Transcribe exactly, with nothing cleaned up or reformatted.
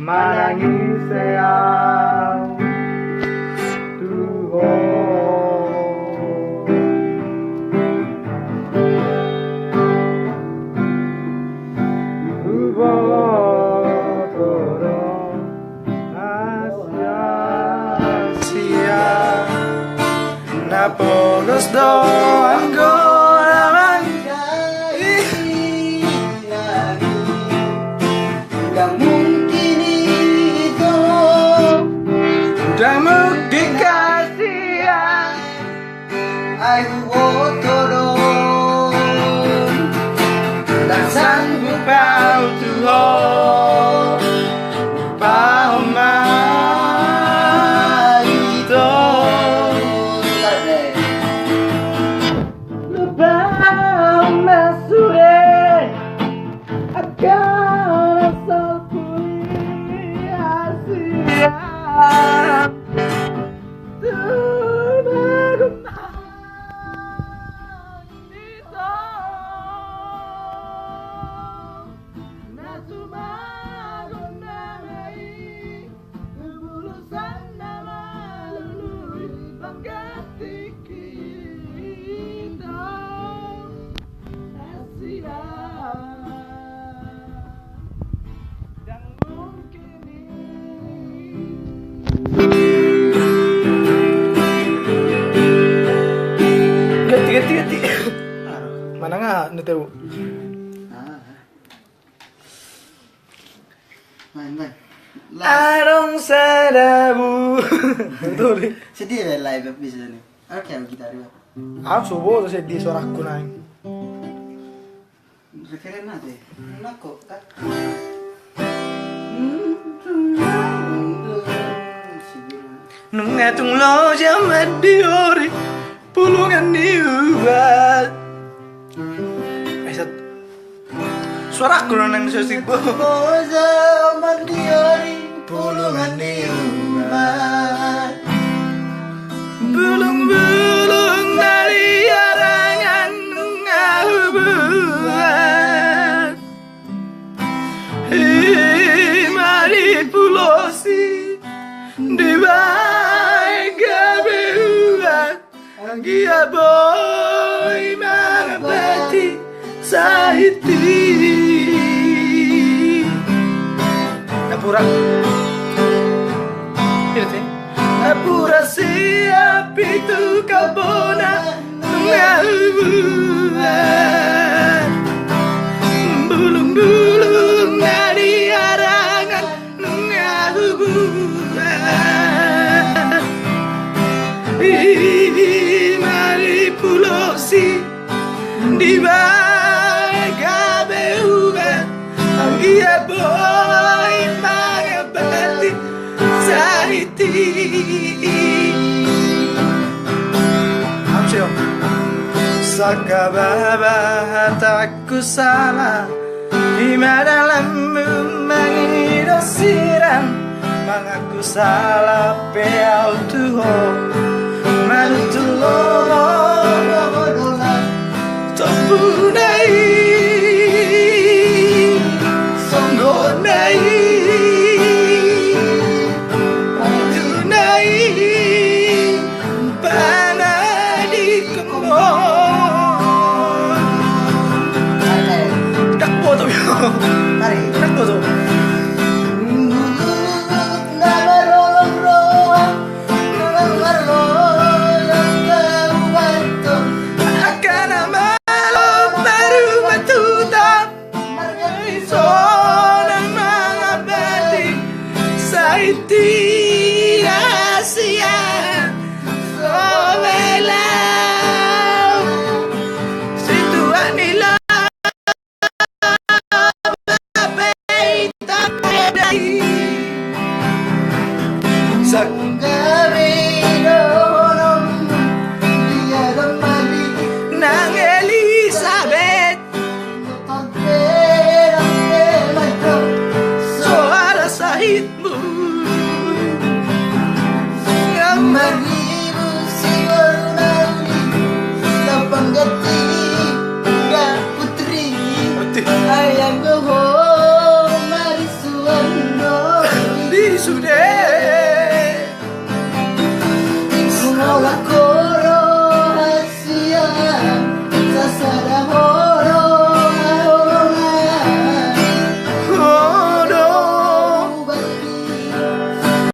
Manang ise au tu ho. Huboto do na sia-sia. Na polos do anggo na mangkahi. Ndang mungkin i do. Ndang mungkin kasian. Ai huboto do. Ndang sanggup au tu ho. Lupaon ma i do. Lupaon ma sude. Angka na salpu i hasian. Tumagon ma i do. Na tumagon nama i. Bulusan na malului pangganti hita. Asia. Ndang mungkin i. Ganti, ganti, ganti. Manang aha na teu? Ah. Main, main. Adong sada bu. Sedih ya live bisa nih. Oke, gitar ya. Au so boto sedih suaraku nai. Referen ate. Nako, kan? Nunga tung loja mandiori pulungan ni ubat. Aisat. Suaraku lo nang so sibo. Loja mandiori pulungan ni ubat. Bulung-bulung na di arangan nunga hubuat. I ma dipulosi dibaen gabe ubat. Anggia boi mangambati sahit i. Napuran. Napuran siap pitu kabona nunga hubuat. Bulung-bulung na di arangan nunga hubuat. I ma dipulosi dibaen gabe ubat. Anggia boi mangambati sahit i. Amsio. Sangkababa hatangku salah. I ma dalanmu mangido siran, mangaku salah pe au tu ho. Manuntun lomo, lomo dolan. Tombu nai, songgo nai, pandu nai. Pana di kebon. Ndang boto. Ndang boto. Angka na malo marhumatutan. Marga i sonang mangambati, sai tidak sia-sia so bela. Situan ni laho babe i tak pedai. Sak